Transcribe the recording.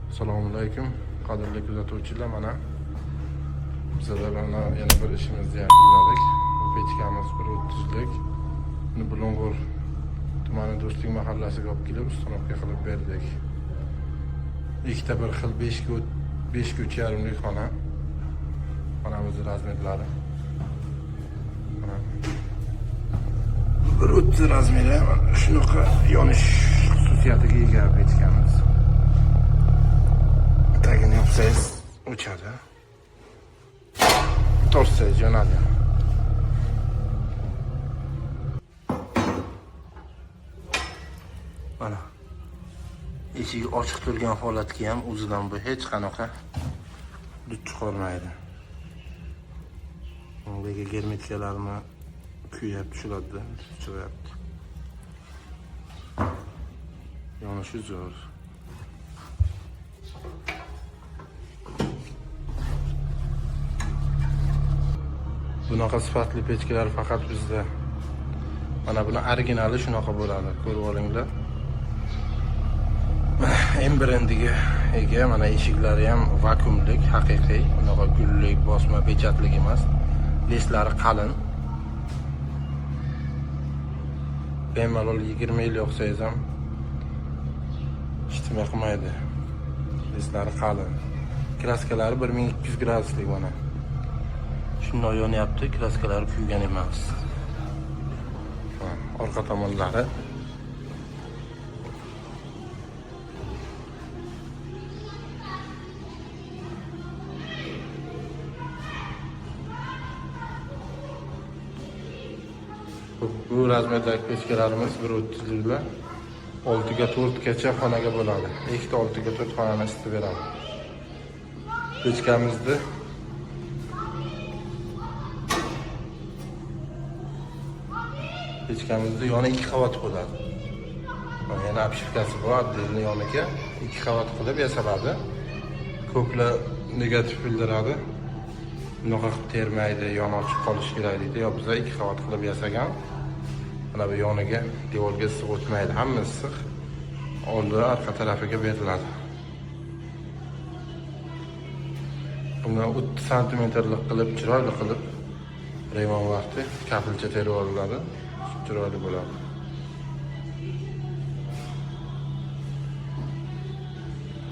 Assalomu alaykum, qadrli kuzatuvchilar. Mana bizlar mana yana bir ishimizni yakunladik. Bu pechkamiz 1.30lik. Buni Bulung'ur tumani Do'stlik mahallasiga olib kelib установка qilib berdik. Ikkita bir xil 5 ga 5 ga 3,5lik xona. Xonamizni razmerlari. Mana 1.30 razmeri, mana shunaqa yonish xususiyatiga ega pechkamiz. Tagini yopsangiz o'chadi. Tortsangiz yonadi. Mana eshigi ochiq turgan holatga ham o'zidan bu hech qanaqa dud chiqarmaydi. Undagi germetikalarni kuyab tushiradi, chiqyapti. Yonishi zo'r. Bunaqa sifatli pechkalar faqat bizda. Mana buni originali shunaqa bo'ladi, ko'rib olinglar. M brendiga ega, mana eshiklari ham vakuumlik, haqiqiy, unaqa gullik, bosma, pechatlik emas. Leslari qalin. Bemalol 20 yil yoqsangiz ham hech nima qilmaydi. Leslari qalin. Kraskalari 1200 graduslik mana. Shundoq yonyapti, kraskalari kuygan emas. Ha, orqa tomonlari. Bu razmerdagi pechkalarimiz 1.30liklar 6 ga 4 gacha xonaga bo'ladi. Ikkita 6 ga 4 xonani isitib beradi. Pechkamizni yoni 2 qavat bo'ladi. Mana yana обшивкasi bor, отдельный yoniga 2 qavat qilib yasaladi. Ko'plar negativ bildiradi. Bunaqa qilib termaydi, yon ochiq qolishi kerak deydi. Yo'q, biza 2 qavat qilib yasagan. Mana bu yoniga devorga issiq o'tmaydi, hamma issiq oldi arqa tarafiga beriladi. Bunga 30 santimetrlik qilib, chiroyli qilib remont vaqti kapilcha terib olinadi. Chiroyli bo'ladi.